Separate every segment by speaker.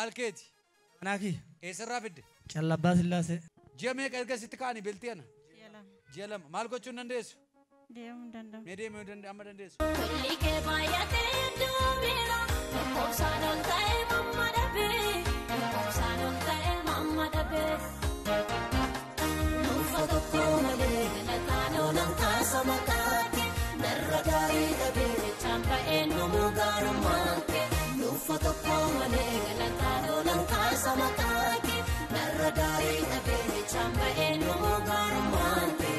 Speaker 1: Maal keeti?
Speaker 2: Anaa kiyya.
Speaker 1: Eessarraa fidde?
Speaker 2: Callabbaa Sillaasee.
Speaker 1: Ji'a meeqa erga sitti kaa'anii beeltii ana? Ji'a 2. Maal gochuu hin dandeessu?
Speaker 3: Deemuu hin danda'u.
Speaker 1: Mee deemuu amma dandeessu?
Speaker 4: Tolli kee baay'atee hedduumina lakkoofsaan ol ta'e mamma dhabee lakkoofsaan ol ta'e mamma dhabee. Nuufa tokko malee galataan oolan kaasa maqaa kee narra gaarii dhabee jechaan ba'ee nu gaarummaan kee. Nuufa tokko malee galataan oolan kaasa maqaa kee narra gaarii dhabee jechaan ba'ee nu gaarummaan kee.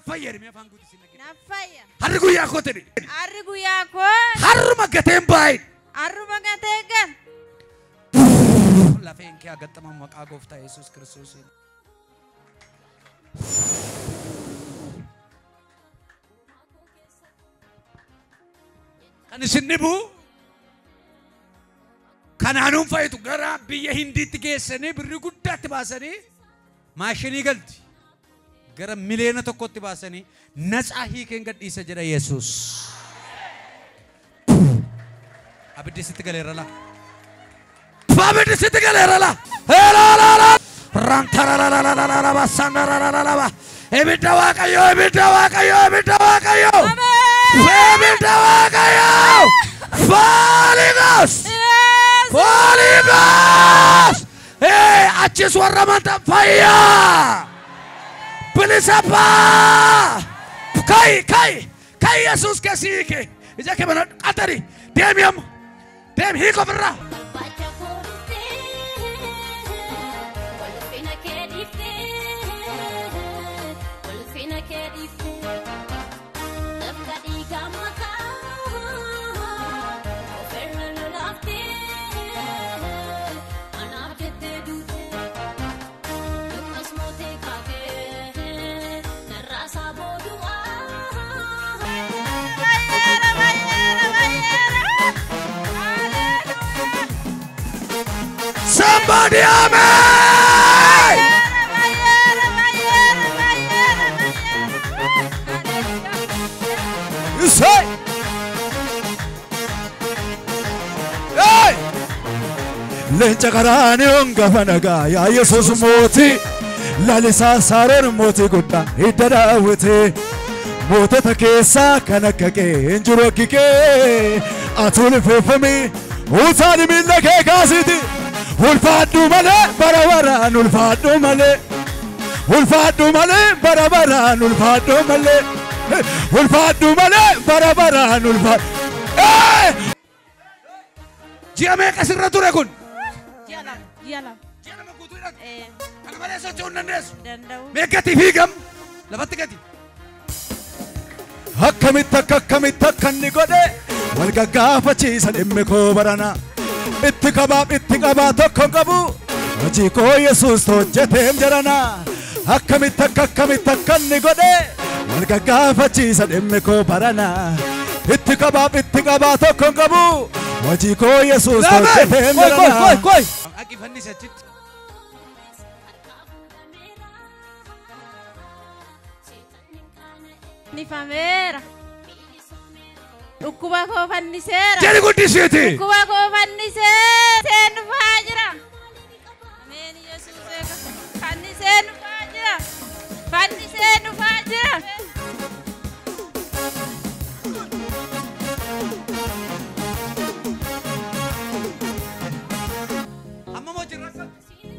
Speaker 1: Fayyadamee afaan guutuu sin dhaggeeffatu.
Speaker 3: Naaf fayya.
Speaker 1: Harri guyyaa koo ta'e.
Speaker 3: Harri guyyaa koo.
Speaker 1: Harruma gateen baay'ee.
Speaker 3: Harruma gatee gan.
Speaker 1: Lafeen kee agaxxamamu maqaa gooftaa Yesuus Kiristoosiin. Kan isin dhibu kanaanuun fayitu gara biyya Hindiitti geessanii birrii guddaatti baasanii maashinii galti. Gara miliyoona tokkotti baasanii natsaa hiikeen gadhiisa jedha Yesuus. Abiddi sitti galeera laa. Abiddi sitti galeera laa. Heelaalaalaa. Rantararararararaba sandararararaba. Ibidda Waaqayyoo, ibidda Waaqayyoo, ibidda Waaqayyoo. Ibidda Waaqayyoo. Holy Ghost. Holy Ghost. Achis warra amantan fayyaa. Bilisa baa! Kai, kai, kai Yesuus keessi hiike. Ija kee banadhu qaxari. Deemi amma. Deemi hiika ofirraa.
Speaker 4: Barbaacha koo dhuftee, ulfina kee dhiiftee, ulfina kee dhiiftee, dafqa dhiigaa mataa, ofirra lolaaftee, anaaf jettee duutee, dukkas mootee kaatee, narraasaa boodu'aa.
Speaker 3: Fayyeera fayyeera fayyeera. Haleluuyaa.
Speaker 1: Somebody amen!
Speaker 3: Fayyeera fayyeera fayyeera fayyeera fayyeera.
Speaker 1: You say! Hey!
Speaker 5: Leenca qaraaniyoon gafa nagaa yaa Yesuus mootii lalisaa saaroon mootii guddaa hidda daawwitee mootota keessaa kan akka kee hin jiru akki kee ati ulfeeffami utaani miilla kee kaasiti ulfaadhu malee bara baraan ulfaadhu malee ulfaadhu malee bara baraan ulfaadhu malee ulfaadhu malee bara baraan ulfaadhu.
Speaker 1: Ji'a meeqa sirra ture kun?
Speaker 3: Ji'a 2. Ji'a 2.
Speaker 1: Ji'a 2 guutuu hidhatu. Kana malee socho'uu hin dandeessu.
Speaker 3: Danda'u.
Speaker 1: Mee gati fiigam lafatti gati.
Speaker 5: Akkamitti akka akkamitti akka inni godhe wal gaggaafachiisa dhimmi koo barana itti qabaaf itti qabaa tokko hin qabu hojii koo Yesuus hojjeteem jedhana akkamitti akka akkamitti akka inni godhe wal gaggaafachiisa dhimmi koo barana itti qabaaf itti qabaa tokko hin qabu hojii koo Yesuus hojjeteem
Speaker 2: Koi koi
Speaker 5: jedhana.
Speaker 2: koi koi.
Speaker 1: Aqi fannisi achitti.
Speaker 3: Fannifameera. Dhukkuba koo fanniseera.
Speaker 1: Jedhi guddisiiti.
Speaker 3: Dhukkuba koo fannisee seen dhufaa jira. Ameen Yesuus eega. Fannisee dhufaa jira. Fannisee dhufaa jira.
Speaker 1: Amma moo jirra?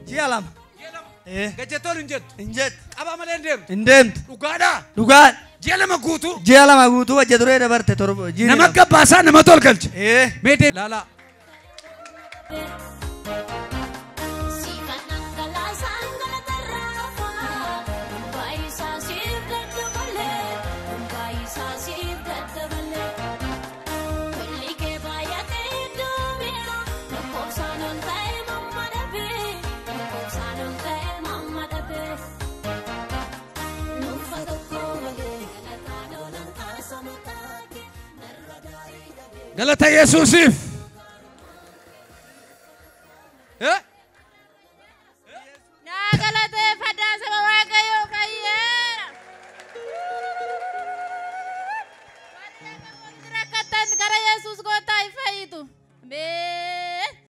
Speaker 2: Ji'a 2.
Speaker 1: Ji'a 2.
Speaker 2: Eh.
Speaker 1: Gajjattoon hin jettu.
Speaker 2: Hin jettu.
Speaker 1: Qabaa malee hin deemtu.
Speaker 2: Hin deemtu.
Speaker 1: Dhugaadhaa.
Speaker 2: Dhugaan.
Speaker 1: Ji'a 2 guutuu.
Speaker 2: Ji'a 2 guutuu hojja turee dabarte torba.
Speaker 1: Nama gabbaasaa nama tol galche.
Speaker 2: Eh.
Speaker 1: Mee deemi. Laalaa.
Speaker 4: Siifan dhangalaasaan galatarraa baay'isaa siif daddabalee baay'isaa siif daddabalee tolli kee baay'atee hedduumina lakkoofsaan ol ta'e mamma dhabee lakkoofsaan ol ta'e mamma dhabee nuufa tokko malee galataan oolan.
Speaker 1: Galata Yesuusiif.